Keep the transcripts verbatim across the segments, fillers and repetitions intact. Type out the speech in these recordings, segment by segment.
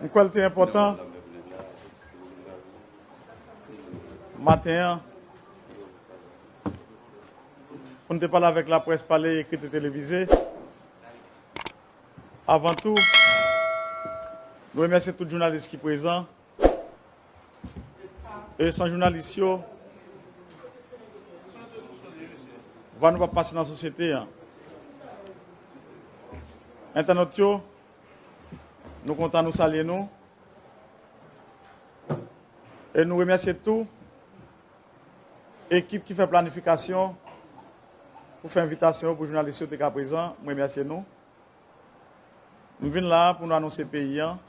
M kwè l te enpòtan maten an pou n te pale avèk laprès, pale ekri, te televize. Avan tou, nou remèsye tout jounalis ki prezan. E san jounalis yo, vwa nou p ap pase nan sosyete an. Entènòt yo, nou kontan, nou salye nou. E nou remèsye tou ekip ki fè planifikasyon pou fè envitasyon yo pou jounalis yo te ka prezan. M remèsye nou. M vin la a pou nou anonse peyi an.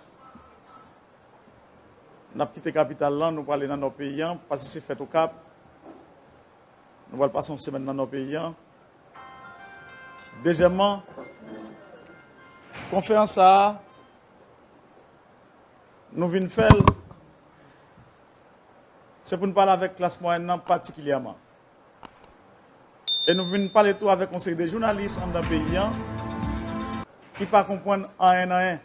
N ap kite kapital lan, nou prale nan nò peyi an, pase se fèt Okap. Nou pral pase yon semèn nan nò peyi an. Dezyèmman, konferans sa a, nou vin fè l, se pou n pale avèk klas mwayèn nan patikilyèman. E nou vin pale tou avèk yon seri de jounalis anndan peyi an ki pa konprann anyen nan anyen.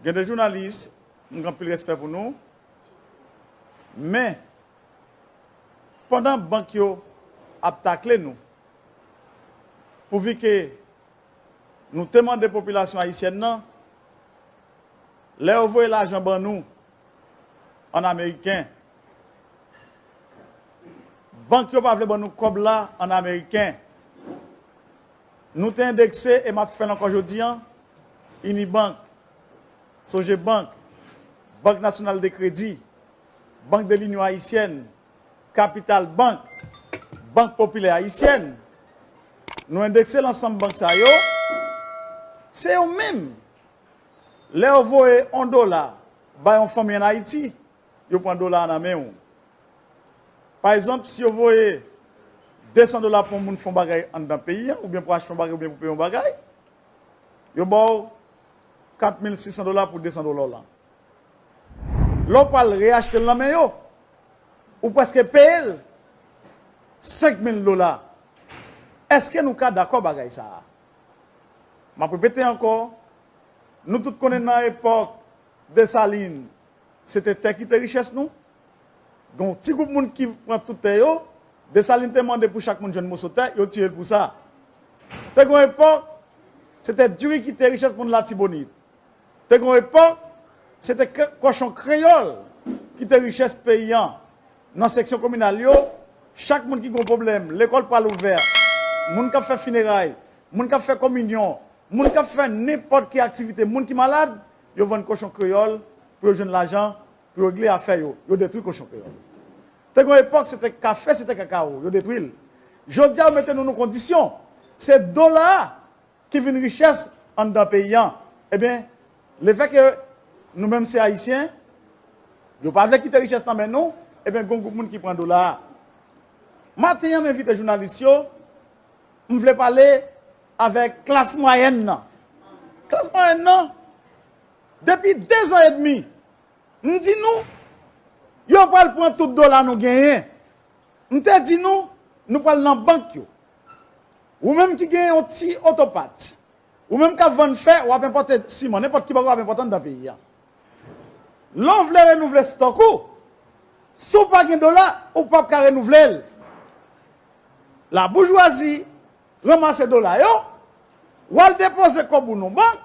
Gen de jounalis, m gen anpil respè pou nou, men pandan bank yo ap takle nou, pouvi ke nou te mande popilasyon ayisyèn nan, lè yo voye lajan ban nou ann ameriken, bank yo pa vle ban nou kòb la ann ameriken. Nou te endekse, e m ap fè l ankò jodi an, Unibank, Sogebank, Bank Nasyonal de Kredi, Bank de Linyon Ayisyèn, Kapital Bank, Bank Popilè Ayisyèn. Nou endekse l ansanm bank sa yo. Se yo menm, lè yo voye yon dola bay yon fanmi ann Ayiti, yo pran dola a nan men w. Pa egzanp, si yo voye de san dola pou yon moun fè yon bagay anndan peyi an, oubyen pou achte yon bagay, oubyen pou peye yon bagay, yo ba w kat mil sis san dola pou de san dola w lan. Lè w pral reyachte l nan men yo, ou prèske peye l senk mil dola. Èske nou ka dakò bagay sa a? M ap repete ankò, nou tout konnen nan epòk Desalin, se te tè ki te richès nou. Gen yon ti gwoup moun ki pran tout tè yo. Desalin te mande pou chak moun jwenn moso tè, yo tiye l pou sa. Te gen yon epòk, se te diri ki te richès moun Latibonit. Te gen yon epòk, se te kè-, kòchon kreyòl ki te richès peyi an. Nan seksyon kominal yo, chak moun ki gen yon pwoblèm, lekòl pral ouvè, moun k ap fè fineray, moun k ap fè kominyon, moun k ap fè nenpòt ki aktivite, moun ki malad, yo vann kòchon kreyòl pou yo jwenn lajan, pou yo regle afè yo. Yo detwi kòchon kreyòl. Te gen yon epòk, se te kafe, se te kakawo, yo detwi l. Jodi a, yo mete nou nan kondisyon. Se dola a ki vin richès anndan peyi an. Ebyen, lefètke nou menm se Ayisyen, yo pa vle kite richès nan men nou, ebyen, gen yon gwoup moun ki pran dola a. Maten an, m envite jounalis yo, m vle pale avèk klas mwayèn nan. Klas mwayèn nan, depi dezan edmi, m di nou, yo pral pran tout dola nou genyen. M te di nou, nou pral nan bank yo. Ou menm ki gen yon ti otopat, ou menm k ap vann fè, w ap enpòte siman, nenpòt ki bagay w ap enpòte anndan peyi a. Lè w vle renouvle stòk ou, si w pa gen dola, ou p ap ka renouvle l. Laboujwazi ranmase dola yo, w al depoze kòb ou nan bank,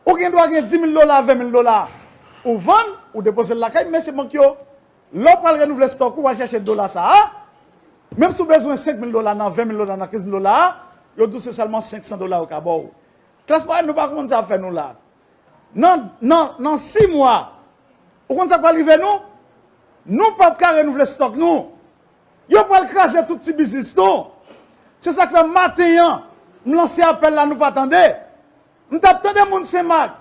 ou gen dwa gen dis mil dola, ven mil dola, ou vann, ou depoze l lakay mesye bank yo. Lè w pral renouvle stòk ou, w al chèche dola sa a. Menm si w bezwen senk mil dola, nan ven mil dola, nan kenz mil dola a, yo di w se sèlman senk san dola yo ka ba w. Klas mwayèn, nou pa konn sa ap fè nou la. Nan, nan, nan sis mwa, ou konn sa k pral rive nou? Nou p ap ka renouvle stòk nou. Yo pral kraze tout ti biznis nou. Se sa k fè maten an, m lanse apèl la, nou pa tande. M t ap tande moun Senmak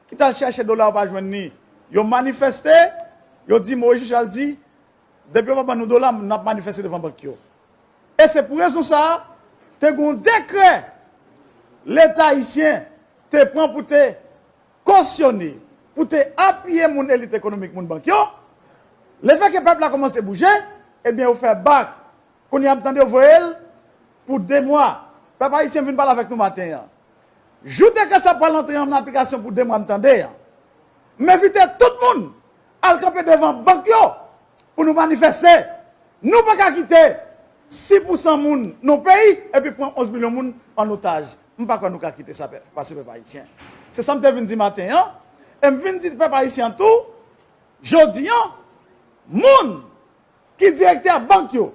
ki t al chèche dola yo pa jwenn ni. Yo manifeste, yo di Moyiz Jejal di, depi yo pa ban nou dola, n ap manifeste devan bank yo. E se pou rezon sa a, te gen yon dekrè Leta ayisyen te pran pou te kosyone, pou te apiye moun elit ekonomik, moun bank yo. Lefètke pèp la kòmanse bouje, ebyen, yo fè bak. Kounye a, m tande yo voye l pou de mwa. Pèp ayisyen vin pale avèk nou maten an. Jou dekrè sa pral antre an aplikasyon pou de mwa, m tande a. M envite tout moun al kanpe devan bank yo pou nou manifeste. Nou pa ka kite sis pousan moun nan peyi epi pran onz milyon moun an otaj. M pa kwè nou ka kite sa pase, pèp ayisyen. Se sa m te vin di maten an. E m vin di pèp ayisyen an tou, jodi an, moun ki direktè bank yo,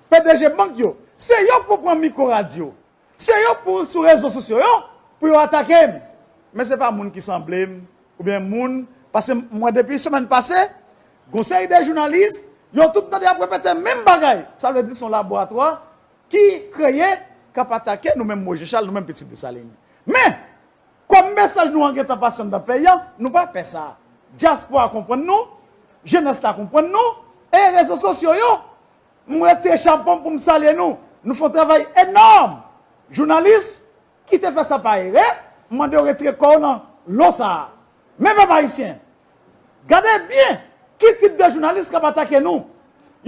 P D G bank yo, se yo pou pran mikwo radyo. Se yo pou sou rezo sosyo yo pou yo atake m. Men se pa moun ki sanble m oubyen moun, paske m wè depi semèn pase, gon seri de jounalis, yo tout tande y ap repete menm bagay. Sa vle di se yon laboratwa ki kreye, k ap atake nou menm Moyiz Jechal, nou menm pitit Desalin. Men, kòm mesaj nou an gentan pase anndan peyi an, nou pa pè sa. Dyaspora konprann nou, jenès la konprann nou, e rezo sosyo yo, m retire chapo m pou m salye nou. Nou fè yon travay enòm. Jounalis ki te fè sa pa erè, m mande yo retire kò yo nan lo sa a. Men pèp ayisyen, gade byen ki tip de jounalis k ap atake nou.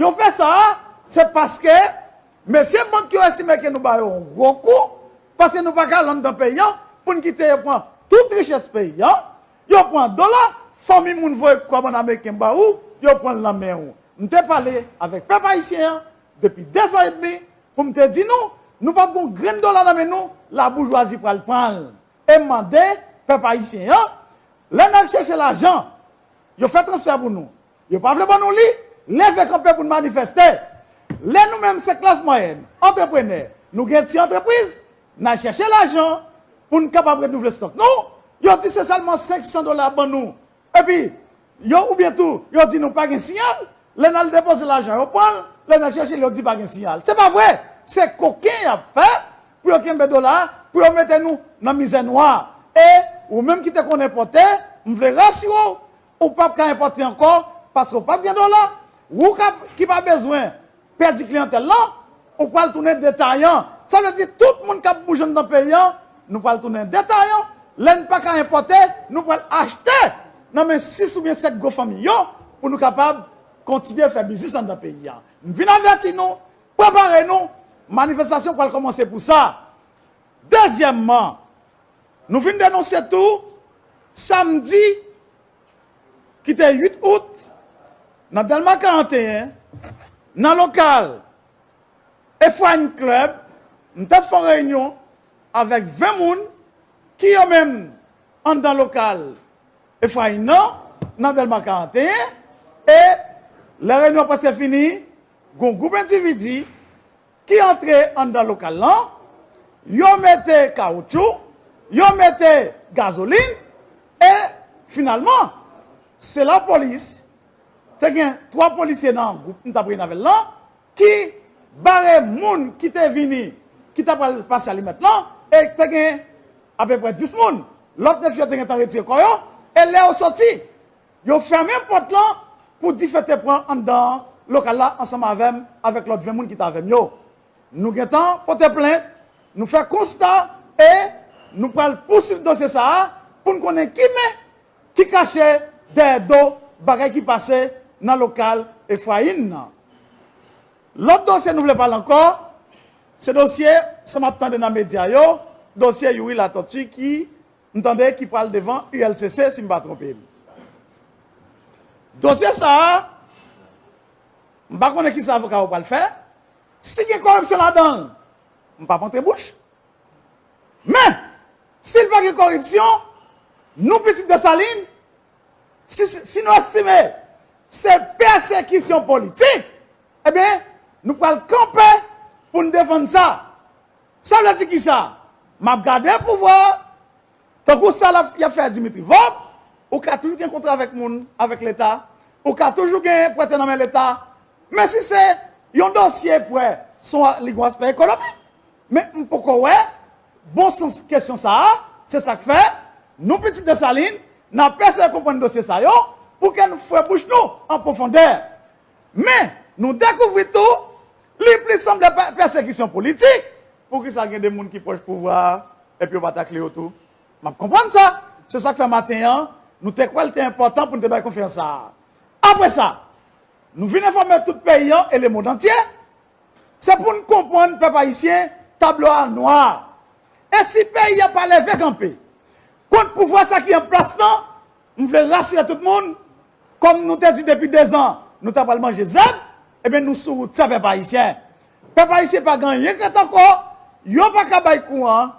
Yo fè sa a, se paske mesye bank yo estime ke nou ba yo yon gwo kou, paske nou pa ka al anndan peyi an pou n kite yo pran tout richès peyi an. Yo pran dola, fanmi moun voye kòb ann ameriken ba ou, yo pran l nan men ou. M te pale avèk pèp ayisyen an depi de zan edmi pou m te di nou, nou p ap gen yon grenn dola nan men nou, laboujwazi pral pran l. E m mande pèp ayisyen an, lè n al chèche lajan, yo fè transfè pou nou, yo pa vle ban nou li, leve kanpe pou n manifeste. Lè nou menm se klas mwayèn, antreprenè, nou gen ti antrepriz, n al chèche lajan pou n kapab renouvle stòk nou, yo di se sèlman senk san dola ban nou. Epi, yo, oubyen tou, yo di nou pa gen siyal, lè n al depoze lajan, yo pran l, lè n al chèche l, yo di pa gen siyal. Se pa vre! Se koken y ap fè pou yo kenbe dola, pou yo mete nou nan mizè nwa. E ou menm ki te konn enpòte, m vle rasire w, ou p ap ka enpòte ankò, paske w p ap gen dola, ou k ap, ki pa bezwen pèdi kliyantèl lan, ou pral tounen detayan. Sa vle di tout moun k ap bouje anndan peyi an, nou pral tounen detayan. Lè n pa ka enpòte, nou pral achte nan men sis oubyen sèt gwo fanmi yo pou nou kapab kontinye fè biznis anndan peyi an. M vin avèti nou, prepare nou, manifestasyon pral kòmanse pou sa. Dezyèmman, nou vin denonse tou, samdi ki te uit out, nan Dèlma karannteyen, nan lokal Efrain Club, m te fè yon reyinyon avèk ven moun ki yo menm anndan lokal Efrain nan, nan Dèlma karannteyen, e lè reyinyon an prèske fini, gon gwoup endividi ki antre anndan lokal lan, yo mete kawoutchou, yo mete gazolin, e finalman, se lapolis, te gen twa polisye nan gwoup m t ap reyini avè l lan, ki bare moun ki te vini, ki t ap pral pase alimèt lan, e te gen apeprè dis moun. Lòt nèf yo te gentan retire kò yo, e lè yo soti, yo fèmen pòt lan pou dife te pran anndan lokal la ansanm avè m, avèk lòt ven moun ki t avè m yo. Nou gentan pote plent, nou fè konsta e nou pral pouswiv dosye sa a pou n konnen ki men ki kache dèyè do bagay ki pase nan lokal Efrain nan. Lòt dosye nou vle pale ankò, se dosye, sa m ap tande nan medya yo, dosye Youri Latortue ki, m tande, ki pral devan U L C C, si m pa twonpe m. Dosye sa a, m pa konnen ki sa avoka yo pral fè. Si gen koripsyon ladan l, m p ap antre bouch. Men, si l pa gen koripsyon, nou pitit Desalin, si, si, si nou estime se pèsekisyon politik, ebyen, nou pral kanpe pou n defann sa. Sa vle di kisa? M ap gade pouvwa a, tankou sa l ap, y ap fè Dimitri Vorbe, ou ka toujou gen kontra avèk moun, avèk Leta, ou ka toujou gen prete nan men Leta. Men si se yon dosye prè, se yon, li gon aspè ekonomik. Men m poko wè bon sans kesyon sa a, se sa k fè nou pitit Desalin, n ap eseye konprann dosye sa yo pou ke n fre bouch nou an pwofondè. Men, nou dekouvri tou, li plis sanble pè-, pèsekisyon politik. Poukisa gen de moun ki pwòch pouvwa a, epi yo pa takle yo tou? M ap konprann sa. Se sa k fè maten an, nou te kwè l te enpòtan pou n te bay konferans sa a. Apre sa, nou vin enfòme tout peyi an e lemonn antye. Se pou n konprann, pèp ayisyen, tablo a nwa. E si peyi a pa leve kanpe kont pouvwa sa ki an plas lan, m vle rasire tout moun, kòm nou te di depi dezan, nou ta pral manje zèb, ebyen nou sou wout sa, pèp ayisyen. Pèp ayisyen pa gen anyen k ret ankò, yo pa ka bay kouran,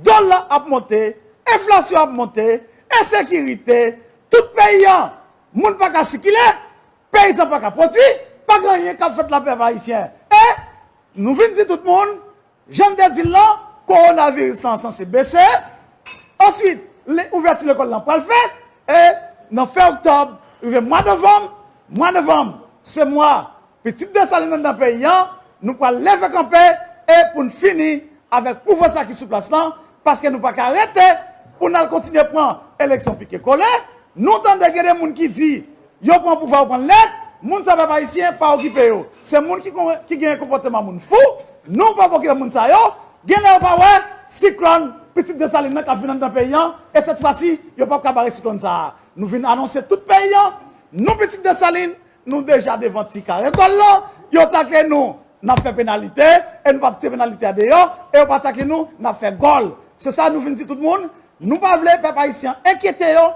dola ap monte, enflasyon ap monte, ensekirite, tout peyi an, moun pa ka sikile, peyizan pa ka pwodui, pa gen anyen k ap fèt la, pèp ayisyen. E nou vin di tout moun, jan n te di l lan, kowonaviris lan sanse bese. Answit, ouvèti lekòl lan pral fèt. E nan fen oktòb, rive mwa novanm, mwa novanm, se mwa pitit Desalin anndan peyi an, nou pral leve kanpe e pou n fini avèk pouvwa sa ki sou plas lan, paske nou pa ka rete pou n al kontinye pran eleksyon pike kole. Nou tande gen de moun ki di, yo pran pouvwa, yo pran lèt, moun sa pèp ayisyen pa okipe yo. Se moun ki, ki gen konpòteman moun fou, nou pa okipe moun sa yo. Gen lè yo pa wè siklòn pitit Desalin nan k ap vin anndan peyi an, e sèt fwa si, yo p ap ka bare siklòn sa a. Nou vin anonse tout peyi an, nou pitit Desalin, nou deja devan ti kare gòl lan, yo takle nou, n ap fè penalite, e nou p ap tire penalite a deyò, e yo pa takle nou, n ap fè gòl. Se sa nou vin di tout moun, nou pa vle pèp ayisyen enkyete yo,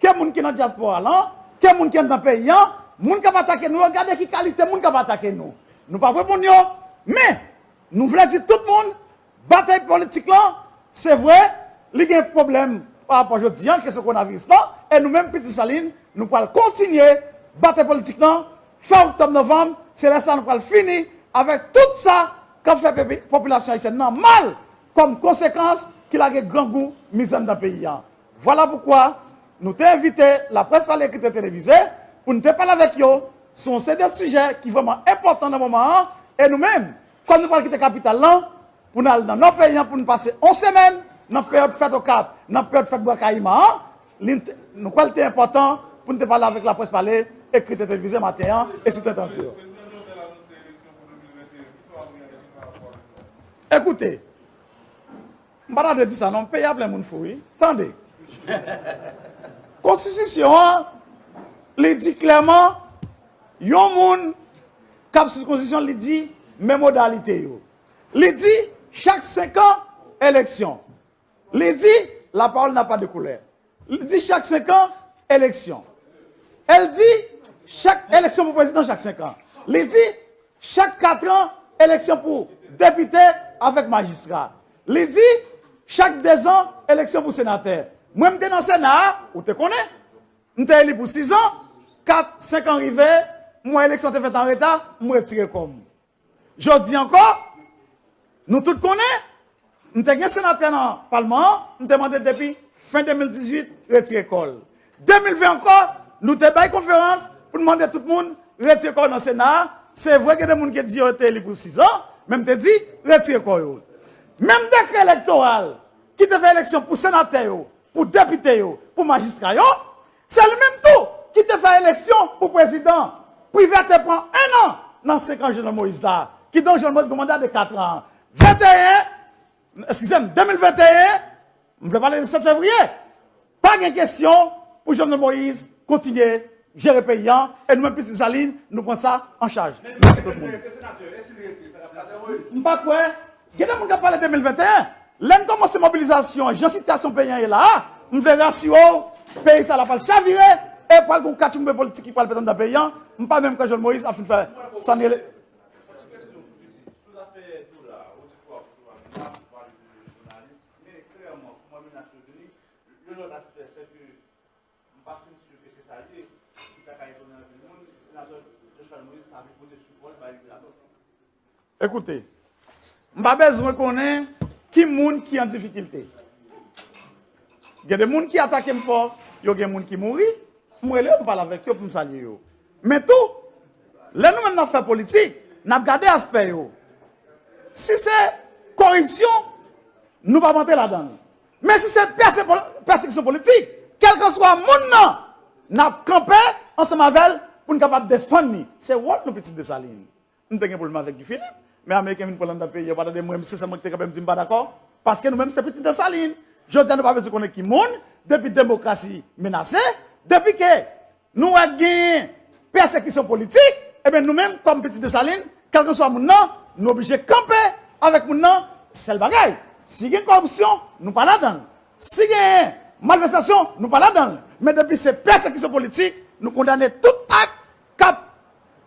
ke moun ki nan dyaspora lan, ke moun ki anndan peyi an, moun k ap atake nou yo, gade ki kalite moun k ap atake nou. Nou p ap reponn yo, men nou vle di tout moun, batay politik lan, se vre, li gen pwoblèm pa rapò jodi an, kesyon kowonaviris lan, e nou menm pitit Desalin, nou pral kontinye batay politik lan, fen oktòb, novanm, se lè sa a nou pral fini avèk tout sa k ap fè pepi-, popilasyon ayisyèn nan mal kòm konsekans ki lage grangou, mizè anndan peyi an. Vwala poukwa nou te envite Laprès Pale, Ekri Televize pou n te pale avèk yo sou yon seri de sijè ki vrèman enpòtan nan moman an, e nou menm, kòm nou pral kite kapital lan, pou n al nan nò peyi an, pou n pase yon semèn nan peryòd fèt Okap, nan peryòd fèt Bwa Kayiman an, li, nou kwè l te enpòtan pou n te pale avèk Laprès Pale, Ekri Televize maten an, e sou tenten yo. Ekoute, m pa ta dwe di sa non, peyi a plen moun fou, wi. Tande. Konstitisyon an, li di klèman, yon moun k ap sou konstitisyon, li di men modalite yo. Li di chak senk an, eleksyon. Li di la parole n'a pas de couleur. Li di chak senk an, eleksyon. E l di chak eleksyon pou prezidan chak senk an. Li di chak kat an, eleksyon pou depite avèk majistra. Li di chak dezan, eleksyon pou senatè. Mwen, m te nan Sena a, ou te konnen. M te eli pou sizan, kat, senk an rive, m wè eleksyon te fèt an reta, m retire kò m. Jodi ankò, nou tout konnen, m te gen senatè nan palman an, m te mande depi fen de mil dizuit retire kò l. De mil ven ankò, nou te bay konferans pou n mande tout moun retire kò yo nan Sena a. Se vre gen de moun ki di yo te eli pou sizan, men m te di retire kò yo. Menm dekrè elektoral ki te fè eleksyon pou senatè yo, pou depite yo, pou majistra yo, se li menm tou ki te fè eleksyon pou prezidan. Privè te pran en an nan senk an Jovenel Moïse la. Kidonk Jovenel Moïse gen manda de kat an. Venteyen, eskize m, de mil venteyen, m vle pale de sèt fevriye. Pa gen kesyon pou Jovenel Moïse kontinye jere peyi an, e nou menm pitit Desalin, nou pran sa an chaj. Mèsi tout moun. M pa kwè, gen de moun k ap pale de mil venteyen. Lè n kòmanse mobilizasyon an, jan sitiyasyon peyi an ye la a, m vle rasire w, peyi sa la pral chavire, e pral gen yon katchoumbe politik ki pral pete anndan peyi an. M pa menm kwè Jovenel Moïse ap fin fè sa n rele. Yon lòt aspè, se ke m pa fin si ke se sa l ye, ki ta ka etone anpil moun, senatè Jospin Moïse pa vle pote sipò l bay Liberatò. Ekoute, m pa bezwen konnen ki moun ki an difikilte. Gen de moun ki atake m fò, yo gen moun ki mouri, m rele yo, m pale avèk yo pou m salye yo. Men tou, lè nou menm n ap fè politik, n ap gade aspè yo. Si se koripsyon, nou p ap antre ladan l. Men si se pèse-, pèsekisyon politik, kèlkanswa moun nan, n ap kanpe ansanm avè l pou n kapab defann li. Se wòl nou, pitit Desalin. M te gen pwoblèm avèk Guy Philippe, men Ameriken vin pran l anndan peyi a, yo pa tande mwen, se sèlman ki te kanpe m di m pa dakò. Paske nou menm se pitit Desalin. Jodi a nou pa bezwen konnen ki moun, depi demokrasi menase, depi ke nou wè genyen pèsekisyon politik, ebyen nou menm kòm pitit Desalin, kèlkanswa moun nan, nou oblije kanpe avèk moun nan, sèl bagay. Si gen kòripsyon, nou pa ladan l. Si gen malvèstasyon, nou pa ladan l. Men depi se pèsekisyon politik, nou kondane tout ak k ap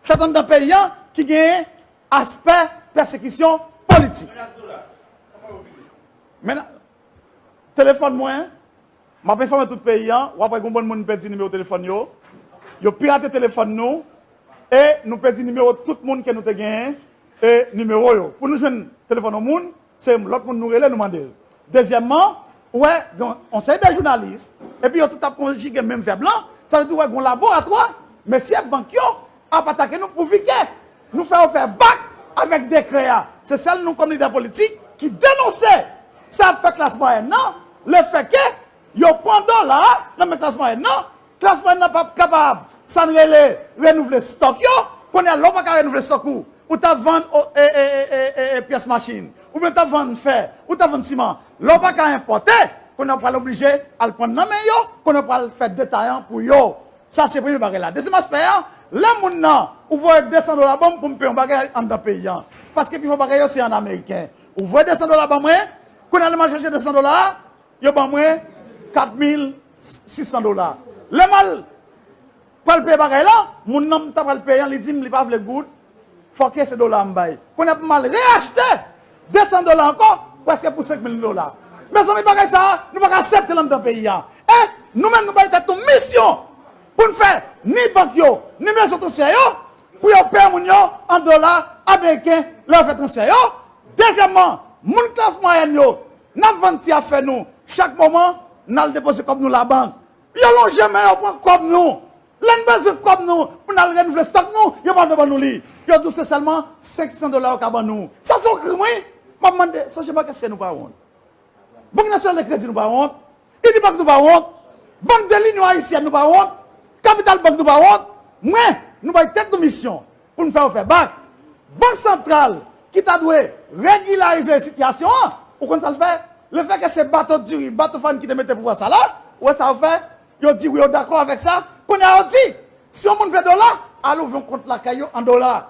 fèt anndan peyi a ki gen aspè pèsekisyon politik. Men, telefòn mwen, m ap enfòme tout peyi a, w ap wè gen yon bann moun pèdi nimewo telefòn yo. Yo pirate telefòn nou, e nou pèdi nimewo tout moun ke nou te genyen, e nimewo yo. Pou nou jwenn telefòn yon moun, se lòt moun nou rele, nou mande l. Dezyèmman, ou wè, gen yon seri de jounalis, epi yo tout ap konjige menm vèb lan, sa vle di, ou wè, gen yon laboratwa, mesye bank yo ap atake nou pou vike. Nou fè yo fè bak avèk dekrè a. Se sèl nou kòm lidè politik ki denonse sa ap fè klas mwayèn nan, lefètke yo pran dola a nan men klas mwayèn nan, klas mwayèn nan p ap kapab, sa n rele, renouvle stòk yo. Kounye a, lè w pa ka renouvle stòk ou, ou t ap vann o- e- e- e- e- e- e- pyès machin, oubyen w t ap vann fè, ou t ap vann siman. Lè w pa ka enpòte, kounye a w pral oblije al pran nan men yo, kounye a w pral fè detayan pou yo. Sa se premye bagay la. Dezyèm aspè a, lè moun nan, ou voye desan dola ban m pou m peye yon bagay anndan peyi a. Paske pi fò bagay yo se an ameriken. Ou voye desan dola ban mwen, kounye a lè m al chache desan dola a, yo ban mwen kat mil sis san dola. Lè m al pral peye bagay la, moun nan m ta pral peye an, li di m li pa vle goud, fòke se dola m bay. Kounye a pou m al reyachte desan dola ankò, prèske pou senk mil dola. Mezanmi, bagay sa a, nou pa ka aksepte l anndan peyi a. E nou menm, nou bay tèt nou misyon pou n fè ni bank yo, ni mezon transfè yo, pou yo peye moun yo an dola ameriken lè yo fè transfè yo. Dezyèmman, moun klas mwayèn yo, n ap vann ti afè nou. Chak moman, n al depoze kòb nou labank. Yo lonje men yo pran kòb nou. Lè n bezwen kòb nou pou n al renouvle stòk nou, yo pa vle ban nou li. Yo di w se sèlman senk san dola yo ka ban nou. Sa se yon krim, wi. M ap mande, sonje bank, èske nou pa wont? Bank Nasyonal de Kredi, nou pa wont? Unibank, nou pa wont? Bank de Linyon Ayisyèn, nou pa wont? Kapital Bank, nou pa wont? Mwen, nou bay tèt nou misyon pou n fè yo fè bak. Bank Santral, ki ta dwe regilarize sitiyasyon an, ou konn sa l fè? Lefètke se bato diri, bato farin ki te mete pouvwa sa la, ou wè sa yo fè? Yo di wi, yo dakò avèk sa. Kounye a yo di, si yon moun vle dola, al ouvri yon kont lakay yo an dola.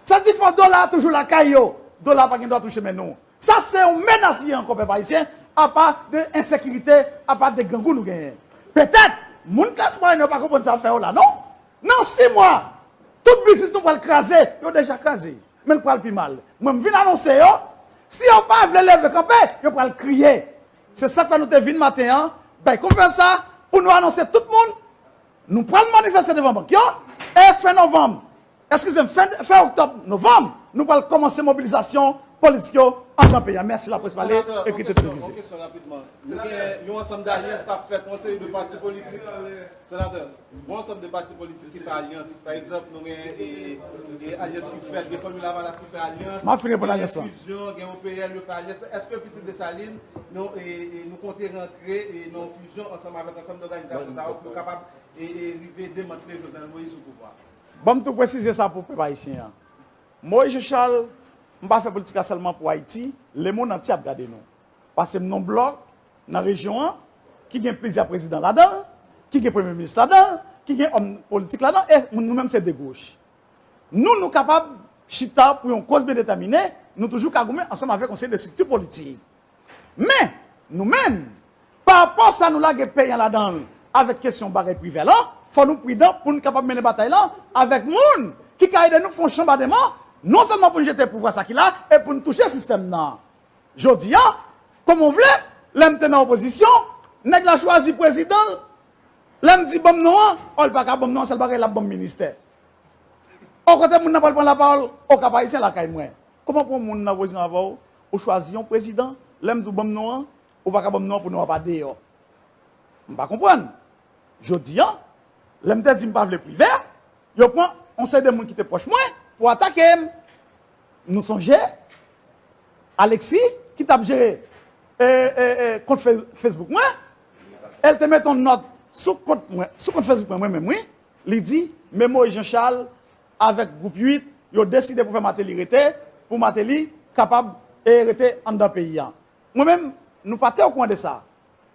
Sa di fò dola a toujou lakay yo. Dola a pa gen dwa touche men nou. Sa se yon menas li ye ankò, pèp ayisyen, apa de ensekirite, apa de grangou nou genyen. Petèt, moun klas mwayèn yo pa konprann sa ap fè yo la, non? Nan sis mwa, tout biznis nou pral kraze, yo deja kraze. Men l pral pi mal. Mwen, m vin anonse yo, si yo pa vle leve kanpe, yo pral kriye. Se sa k fè nou te vin maten an, bay konferans sa, pou nou anonse tout moun, nou pral manifeste devan bank yo, e fen novanm, eskize m, fen, fen oktòb, novanm, nou pral kòmanse mobilizasyon politik yo anndan peyi a. Mèsi, laprès pale, ekri te televize. Senatè, yon kesyon, yon kesyon rapidman. Nou gen yon ansanm d'alyans k ap fèt, yon seri de pati politik. Senatè, gen yon ansanm de pati politik ki fè alyans. Pa egzanp, nou gen, e, e, alyans ki fèt, gen Fanmi Lavalas ki fè alyans. M ap fin reponn alyans lan. Gen Fusion, gen O P L, yo fè alyans. Èske Pitit Desalin, nou, e, e, nou konte rantre, e, nan yon fizyon ansanm avèk ansanm dòganizasyon sa yo pou yo kapab e, e rive demantle Jovenel Moïse sou pouvwa. Ban m tou presize sa pou pèp ayisyen an. Moïse Jean Charles, m pa fè politik la sèlman pou Ayiti, lemonn antye ap gade nou. Paske m nan yon blòk nan rejyon an ki gen plizyè prezidan ladan l, ki gen premye minis ladan l, ki gen òm politik ladan l, e nou menm se de goch. Nou, nou kapab chita pou yon koz byen detèmine, nou toujou ka goumen ansanm avèk yon seri de estrikti politik. Men, nou menm, pa rapò sa nou lage peyi an ladan l, avèk kesyon bagay prive lan, fò nou pridan pou n kapab mennen batay lan avèk moun ki ka ede nou fè yon chanbademan, non sèlman pou n jete pouvwa sa ki la, e pou n touche sistèm nan. Jodi a, kòman w vle, lè m te nan opozisyon, nèg la chwazi prezidan l, lè m di ban m non an, o, l pa ka ban m non an, sèl bagay l ap ban m ministè. O, kote moun nan pral pran lapawòl, o, Kap Ayisyen lakay mwen. Kòman pou yon moun nan opozisyon avè w, ou chwazi yon prezidan, lè m di w ban m non an, ou pa ka ban m non an pou non an pa deyò. M pa konprann. Jodi a, lè m te di m pa vle Privè, yo pran yon seri de moun ki te pwòch mwen pou atake m. Nou sonje Alexis ki t ap jere, e, e, e, kont Fe- Facebook mwen, e l te mete yon nòt sou kont mwen, sou kont Facebook mwen, mwen menm, wi. Li di, men Moïse Jean Charles avèk gwoup uit, yo deside pou fè Martelly rete, pou Martelly kapab, e, rete anndan peyi a. Mwen menm, nou pa te okouran de sa.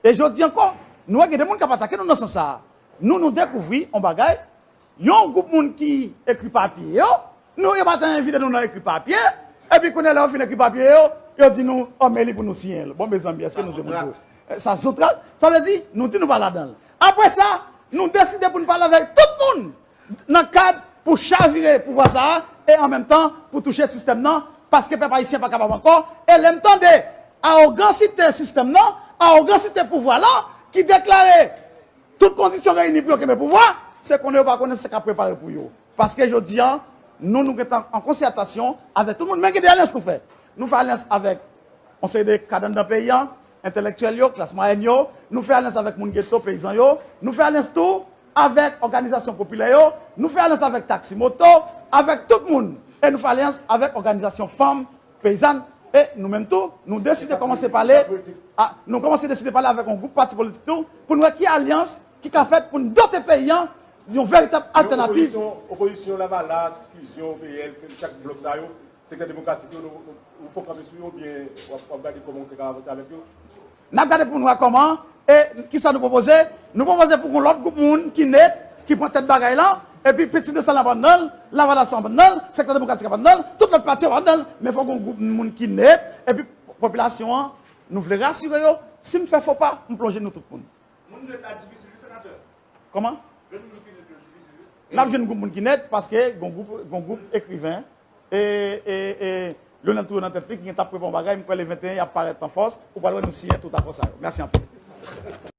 E jodi ankò, nou wè gen de moun k ap atake nou nan sans sa a. Nou, nou dekouvri yon bagay, yon gwoup moun ki ekri papye yo, nou, yo pa t envite nou nan ekri papye, epi kounye a lè yo fin ekri papye yo, Yo di nou, oh, men li pou nou siyen l. Bon, mezanmi, èske nou se moun pou. Eh, sa se yon trak. Sa vle di, nou di nou pa ladan l. Apre sa, nou deside pou n pale avèk tout moun nan kad pou chavire pouvwa sa a e an menm tan pou touche sistèm nan, paske pèp ayisyen pa kapab ankò. E lè m tande awogansite sistèm nan, awogansite pouvwa lan ki deklare tout kondisyon reyini pou yo kenbe pouvwa, se konnen yo pa konnen sa k ap prepare pou yo. Paske jodi a, nou, nou gentan an konsètasyon avèk tout moun, men gen de alyans nou fè. Nou fè alyans avèk yon seri de kad anndan peyi a, entèlektyèl yo, klas mwayèn yo, nou fè alyans avèk moun geto, peyizan yo, nou fè alyans tou avèk òganizasyon popilè yo, nou fè alyans avèk taksi moto, avèk tout moun, e nou fè alyans avèk òganizasyon fanm, peyizàn, e nou menm tou, nou deside kòmanse pale, a, nou kòmanse deside pale avèk yon gwoup pati politik tou, pou n wè ki alyans ki ka fèt pou n dote peyi a yon veritab altènativ. Opozisyon, opozisyon Lavalas, Fizyon, P L, chak blòk sa yo, sektè demokratik yo, nou, nou, nou fò kanpe sou yo, oubyen w ap, w ap gade kòman w te ka avanse avèk yo? N ap gade pou n wè kòman, e kisa nou pwopoze. Nou pwopoze pou gon lòt gwoup moun ki net, ki pran tèt bagay lan, epi Pitit Desann ap anndan l, Lavalas ap anndan l, sektè demokratik ap anndan l, tout lòt pati yo ap anndan l, men fò gon gwoup moun ki net, epi popilasyon an, nou vle rasire yo, si m fè fo pa, m plonje nou tout moun. Moun net la difisil, wi, senatè. Kòman? Jwenn moun ki net yo difisil, wi. N ap jwenn gwoup moun ki net, paske gon gwoup, gon gwoup ekriven, e, e, e Lionel Trouillot nan tèt li, ki gentan ap prepare yon bagay, m kwè le venteyen, y ap parèt an fòs, ou pral wè nou siyen tout akò sa yo. Mèsi anpil.